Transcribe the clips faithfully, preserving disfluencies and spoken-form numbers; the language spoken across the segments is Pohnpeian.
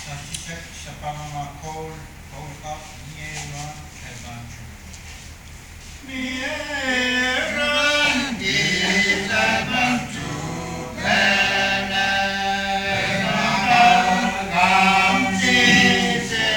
Sansisek, sapwellime koul, koul kak, mie iren, kitail pahn tuhpene. Mie iren, kitail pahn tuhpene. Welcome, Sises.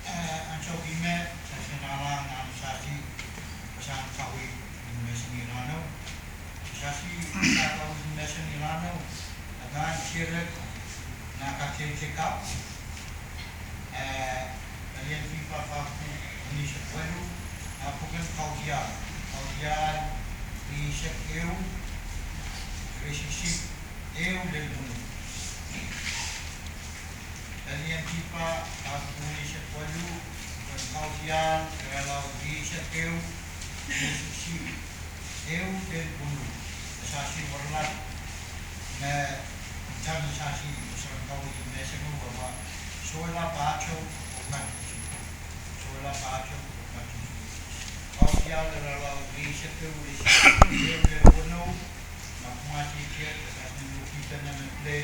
Eh, ansou me, sasi nanleng nan sasi, pasang kawi, mesen irano. Sasi, pasang kawi, mesen irano. Akan sirek, nan kakehlaka. Eh, pelien pihpa paku, unsek walu, nan pwuken Kaudiahl, Kaudiahl, unsek ehu, iretikitik ehu lel weneu. Pelien pihpa, paku unsek walu, pwuken Kaudiahl, irelaud unsek ehu, iretikitik ehu lel weneu. Sasi weralahr, me, tang sasi, pasang kawi, mesen ehu, pahpa, sohla pahtou, oh pahtou. Sohla pahtou, oh pahtou. Kaudiahl, irelaud unsek ehu, iretikitik ehu lel weneu, ma kumwail tikitik, sasi ni mukiten me play.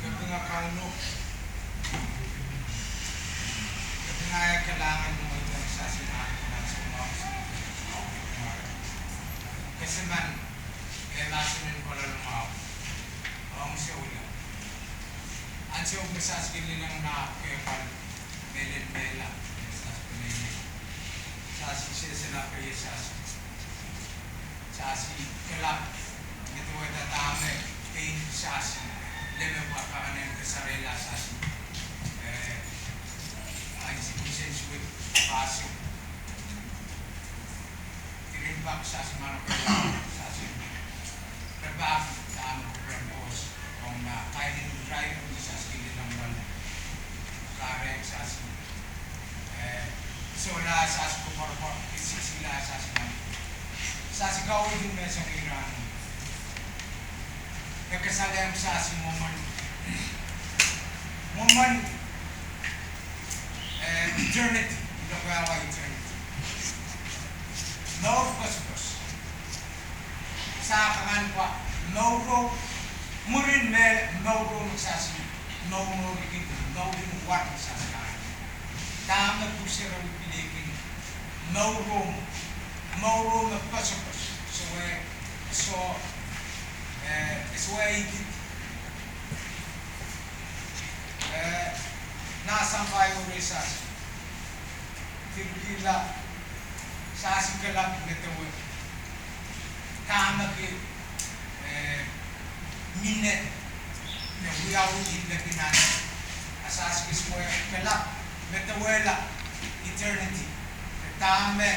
Kepinga Kauno, kepinga eh kalahngan mwohn kitail sasi nan kalahngan soumwahu. Kesimen eh mahsen en kaloalamwahu ong souleng. Ansou me sasi kin lelehng nah kepwal mehlel mehla, sasi kin lelehng, sasi sehse lap ie sasi. Sasi kalap, me duwehte dahme pein sasi leme pwe kak en kasalehla sasi, eh, ahi sipwil sensuwed, pahso. Iren pak sasi manoke, sasi pepahki dahme kupwuren Koht ong nah kaidehn irail me sasi kin lelehng loale. Kahrehda sasi, eh, sohla sasi koapworopwor, kisiksila sasi nan. Sasi kaweid me sang irail, e kasalehiong sasi mwomwen, mwomwen, eh, eternity, lokaia eternity. Mour posopos. Sahk akan pwe mouro, mwurin me mouro me sasi, mour, mour kin, mour kin war me sasi akan. Dahme pwuhk sarawi pil kin mouro, mouro me posopos. Soh, soh, eh, soh, eh, iti, eh, nah sampah ieu rehn sasi. Pirkila, sasi kalap medewe dahme ki, eh, mine, me wiawi ipwidi nan. A sasi kis pwe kalap medewehla eternity. Dahme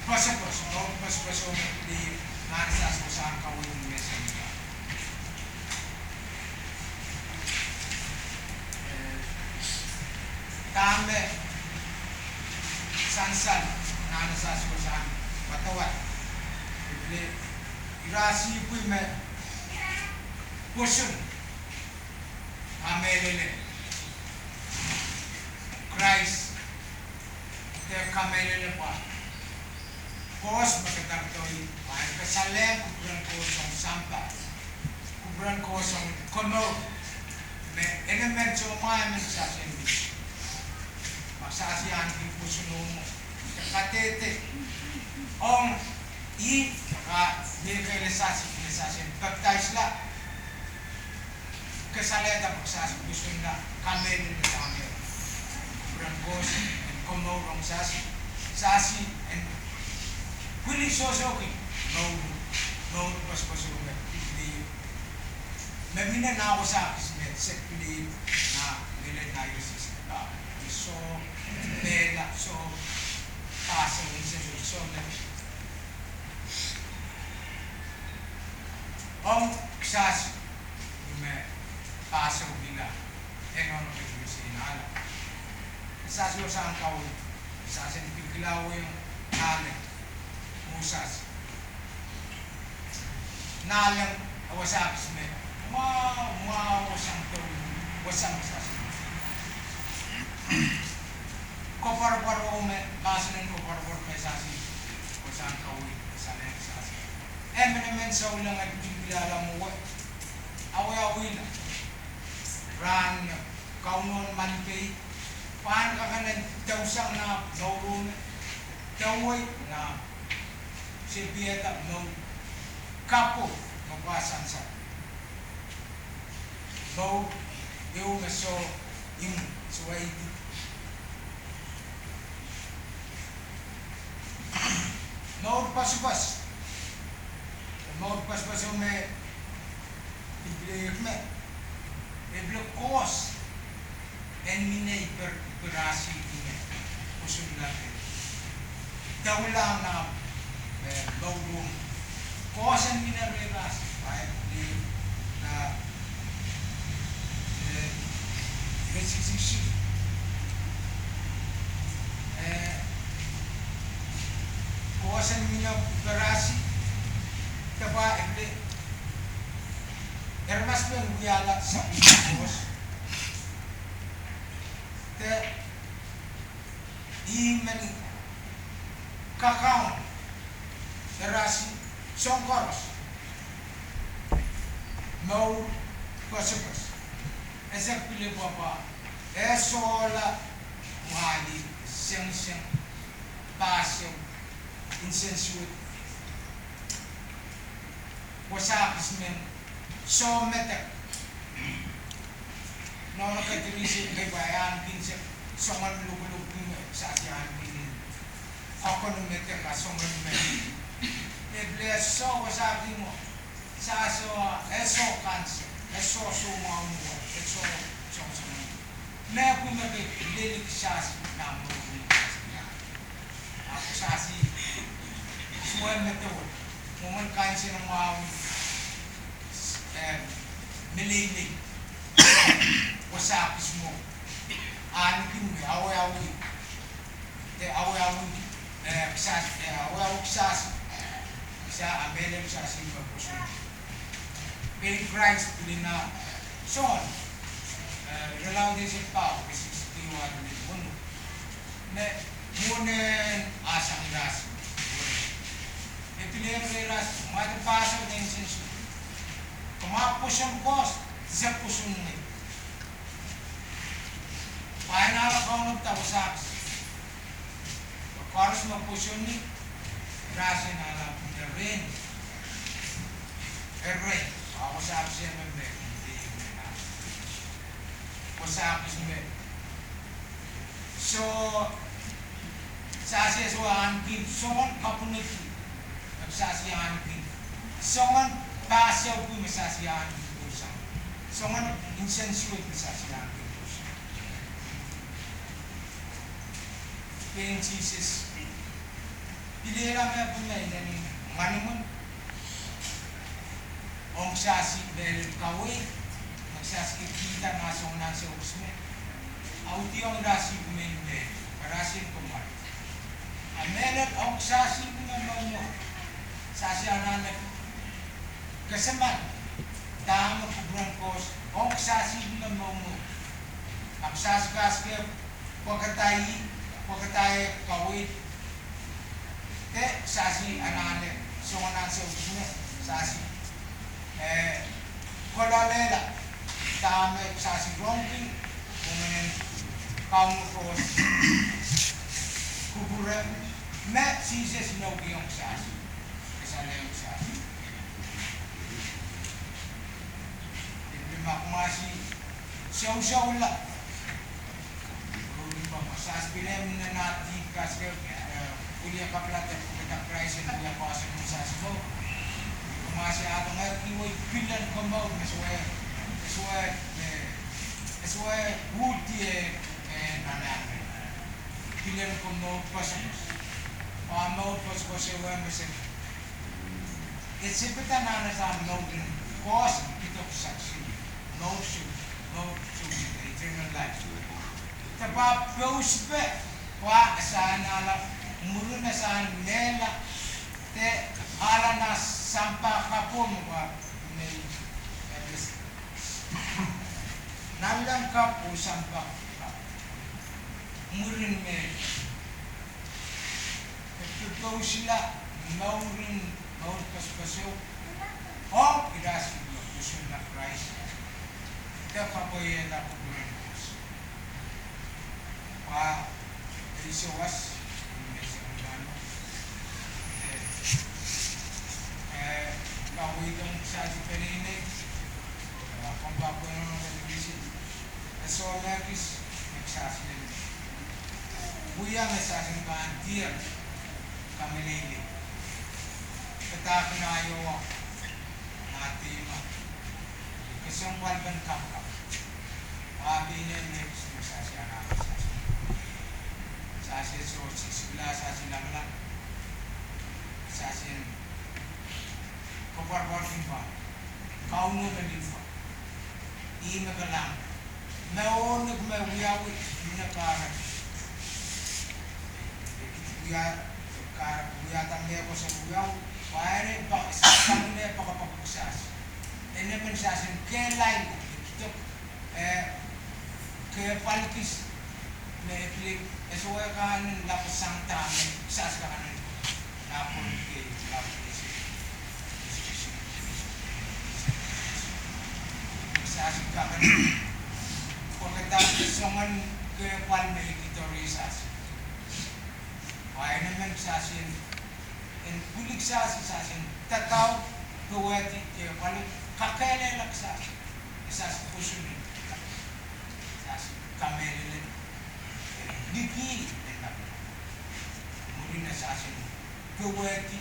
posopos, oh, posopos oh me pil, nan sasi wasahn kaweid me sang irail. Eh, dahme sansal, nan sasi wasahn wadawad. Ipwidi, ira sihpwi me pwoson, kamehlele Krais, de kamehlele pwe Koht me kadarodo ih, pwe e kasalehng kupwuren Koht ong sampah, kupwuren Koht ong komour, me emen soumwahu emen sasi en pil. Ma sasi ahneki pwoson oh mwo, de kadehde ong ih, ka mie kehlail sasi, me sasi en papdaisla. Kasalehda pwe sasi pwosonla, kamehlele dahme kupwuren Koht en komour ong sasi, sasi en pwili sohsohki mour, mour posopos me pil. Me mine nah wasa kis me se pil, nah mehlel nah irisir, ah, soh, mehla, soh, pahso, insensuwed, soh me ong sasi, ih me pahso pil, e nohno ketiket seinala. Sasi wasahn kaweid, sasi en pil kilaweiong nahleng, oh sasi. Nahleng e wasa kis me, mwahu, mwahu wasahn kaweid, wasahn sasi. Koapworopwor oh me, mahsen en koapworopwor me sasi, wasahn kaweid, kasalehng sasi. Emenemen souleng en pil kilala mwowe, awiawihla rahn me Kauno en malipei, pahn kak en deusang nah mouro me, dewei nah, sepieda mour kapw me pwa sansal. Mour ehu me soh imw, soh iti. Mour posopos. Mour posopos oh me pil, me, e pil koaros en mine iper, iperasih ih me pwoson lap, dewelahng nah, eh, mouro. Koaros en mine rehn sasi, pwe e pil, ah, eh, resiksiksi. Eh, koaros en mine iperasih, de pwe e pil, aramas men wiahla sapwellime koaros. De ih men kakaun, erasi, soahng koaros, mour, koasoakoas, esek pil pwapwa, e sohla, mwahli, sengiseng, pahso, nsensuwed, wasa kis men, soh medek. Nohno Ketiris kei pwe e ahneki soangen lukuluk me kitail ahneki, kokono medek, a soangen me, e pil soh wasa kis mwo, sa soh, e soh kanse, e soh soumwahu mwo, e soh soangen, me pwumeke lel kitail nan mour en kitail. Ahpw kitail sue medewe, mwomwen kansenamwahu, eh, meleilei, wasa kis mwo, ahneki me awiawi, de awiawi, eh, kitail, eh, awiawi kitail, kitail, a mehlel kitail me pwoson. Pein Krais pil ina Sohn, eh, irelaud eisek pahieu, sixty-one, me, me, mwunen asang irasi. E pil ire irasi, ma de pahso de nsensuwed. Ke ma pwoson koaros, se pwoson ngehi. Pwe e anahne Kauno pil wasa kis. Koaros me pwoson ni, irasi anahne pwunde rehn, ere, a wasa kis me me, wasa kis me. So, kitail sohte ahneki soangen kapwunod, kitail ahneki soangen pahso pwe me kitail ahneki pwoson. Soangen nsensuwed me kitail ahneki pwoson. Pein Sises pil ira me pwung me inenen nganimwen, ong kitail mehlel kaweid, me kitail kihda nan soangen ansou kis me, audiong irasi pwung me, me, irasi en komwad. A mehlel ong kitail pwung me mour, kitail anahne kesempwal, dahme kupwuren Koht ong kitail pwung me mour. A kitail kaske pwekada, pwekada kaweid, de kitail anahne soangen ansou me kitail, eh, kolahlela, dahme kitail rongki, mwomwen Kauno Koht kupwure, me Sises inoukihong kitail, kasalehng kitail. Ih me kumasi, sohsohla. Kitail pil men nantihong kitail, eh, wiliakapwala de pwukada Krais en wia pwoson en kitail. Kumasi ah tungoal kihwei pil en komour me sohte, sohte, eh, sohte uhdi, eh, nanleng. Pil en komour koasoakoas. Pwe mour koasoakoas e wia me se, e sehse pahn anahne sang mour en koasoakoas, kihdo kitail sang mour, mour, mour, eternal life. Dahme pwe e sehse pwe, pwe sang anahne, mwurin sang mehla, de ale nan sampah kapw me pwe, me, eh, nanleng kapw oh sampah kapw. Mwurin me, e pil pousehla, mouren, mour koasoakoaso, ong irail me pwoson nan Krais, de kapwaiada kupwuren Koht. Pwe, e sohte, me se mano, eh, eh, kaweid ong kitail peneinei, eh, komw pahn pwurehng me kitail, e sohte kis, me kitail wia me kitail pahn diar, kameleilei. Padahk en Iowa, Matiu ma, kesempwalpen kapakap. Pwe pil ine me kitail anahne kitail, kitail sohte siksikla, kitail lamalam, kitail koapworopworki pwe Kauno me limpoak. Ih me kalahngan. Me onek me wiawi, ih me kahrehda. Wia, kahrehda wiahda mehkot en wiawi, pwe ire pahn, sang me pahn kapakap kitail. Emen kitail kehlail, kihdo, eh, kepwal kis, me pil, e sohte kan en lap sang dahme kitail kan en Pwehki dah, soangen kehpwal me I kihdo rehn sahs. Pwe emen sahs en, en pwiliki sahs, sahs en tadaur, powehdi kehpwal, kakehlailahki sahs. Sahs pwoson en, sahs kamehlele, eh, liki en. Mwurin sahs en powehdi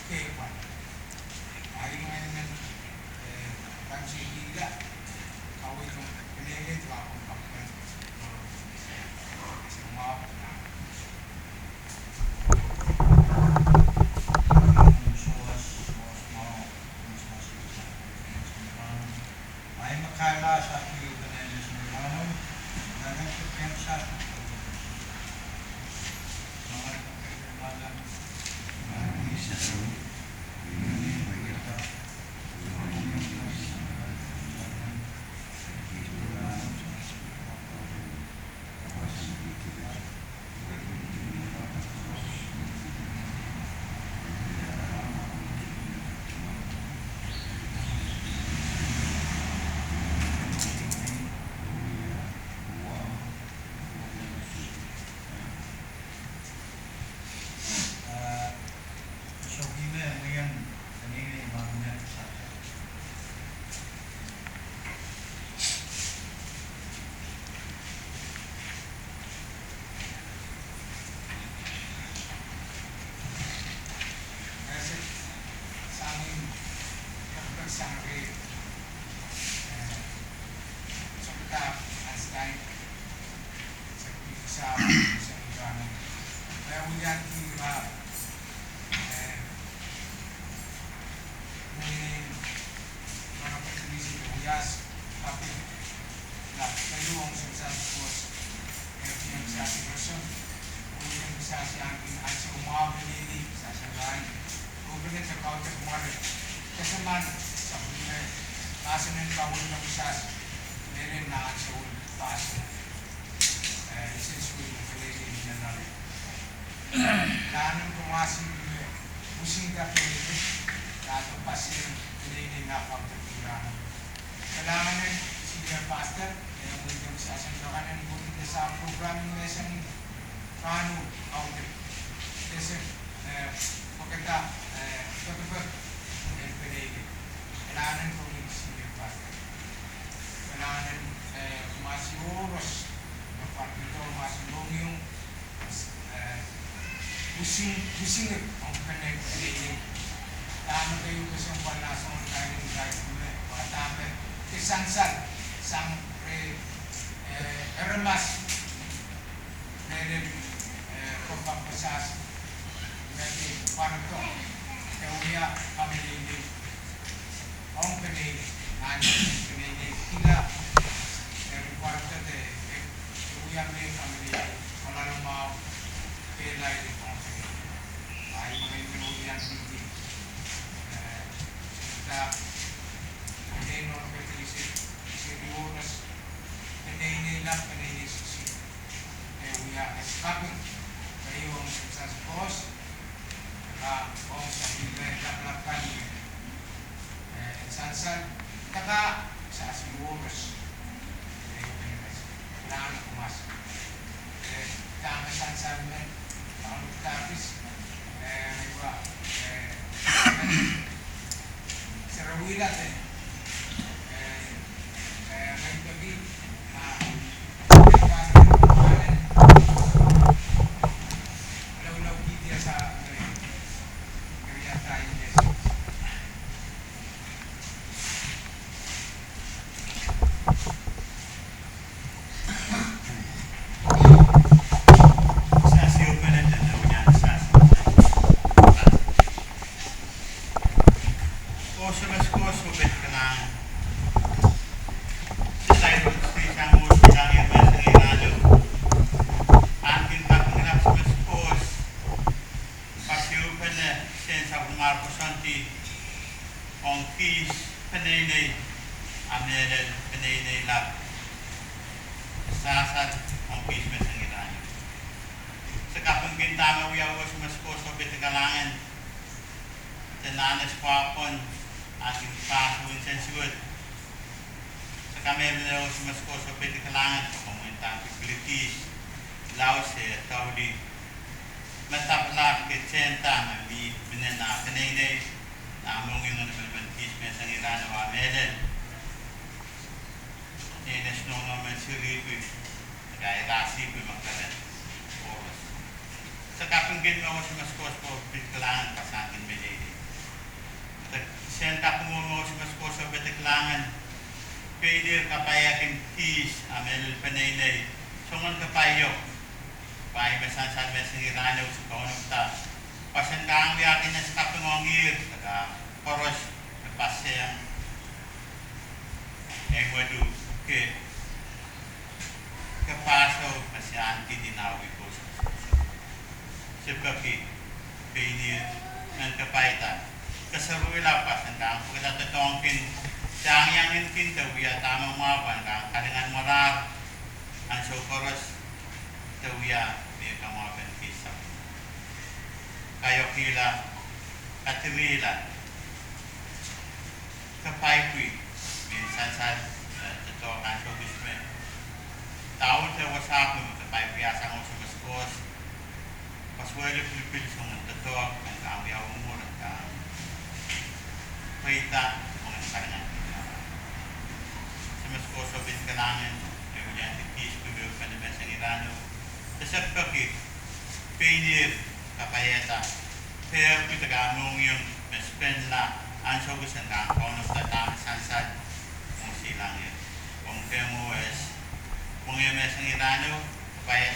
kehpwal. Ahi, emen, eh, pahn sehse ira, kaweid ong peneinei, dahkot pak pen, eh, ese mwahu, na. Kalahngan en senior pastor, eh, mwurin sahs en kalahngan en pwurehng sahs program me sang rahnwet audit. Sehse, eh, pwekada, eh, pekipek en peneinei. Kalahngan en pwurehng senior pastor. Kalahngan en, eh, mwasi oros, me pahn pil mwasi mohngiong, eh, using, using ong peneinei. Dahme keieu kesempwal nan soangen kain en irail me, wa dahme ke sansal, sang re, eh, aramas, re, eh, kompoak sahs, me ke pwarodo, ke wia kamehlele ong peneinei, nan peneinei kihla, eh, pwarodo de, eh, wia me kamehlele, kalahngan mwahu, kehlail ong peneinei. Ahi, mengei me urian titi, eh, da, peneinei non ke tisi, seri oros, peneinei lap, peneinei sisi. Eh, wia es kaping, keieu ong sensas kos, ka ong sapwellime laplap kan, eh, sansal, taka sasi oros. Eh, kalahngan kumwas. Eh, dahme sansal men, dahme tapis, eh, wa, eh, sarawi late, eh, eh, ren peki, ah, Pasioupene sen sapwellimomwi koasoandi ong kihs peneinei, a mehlel peneinei lap, sasal ong kihs me sang irail. Se kapingkin dahme wiawi, se mehkoasoandi kalahngan, se anahne pwapwon, a kihs pahn win sensuwed. Se Kamehlele oh Semeskos oh Pedi Kalahngan, pwe komw inda pil kihs laud se daulih me dapalahte tehnda me mi minen ah peneinei, ah mohngiong en emenemen kihs menseng irahnio, ah mehlel nein esnohno men seri pwe, aka irahsihpw me keren koaros. Se kapingkin me oh Semeskos oh Pedi Kalahngan, pasangkin me leilei. Se kaping me oh Semeskos oh Pedi Kalahngan, pein ihr kapaiahkin kihs ah mehlel peneinei, soangen kapai ieu, pwe ahi me sansal menseng irahnio se kaunopada, pwe sen kak wiahkin kaping ong ihr, aka koaros me pasehng ei mwedu ke, ke pahso me se ahneki ni nah wihk oh Semeskos. Se peki pein ihr en kapaida, ke seruhla pwe sen kak pwekada doadoahngki, se iang iang kin de wia dahme mwahu pwe en kak kalinganmwarahr ansou koaros, de wia mie kamwahupen kihs sapwellime. Kaiokihla, kadirehla, kapaipwi mehn sansal, eh, doadoahk ansou kis me, daulde wasahpw me kapaipwi sang oh Semeskos, kasuwehla pilipil soangen doadoahk en kak wia mwuhr, en kak pweida, ong en kalinganki. Semeskos oh Pedi Kalahngan, e wiliandi kihs pwe me pene menseng irahnio, de se peki pein ihr kapaiada, pehpw de kak mohngiong me spendla ansou kis en kak kaunopada dahme sansal mwo silangehr. Ong kemwo es, mwenge menseng irahnio, kapai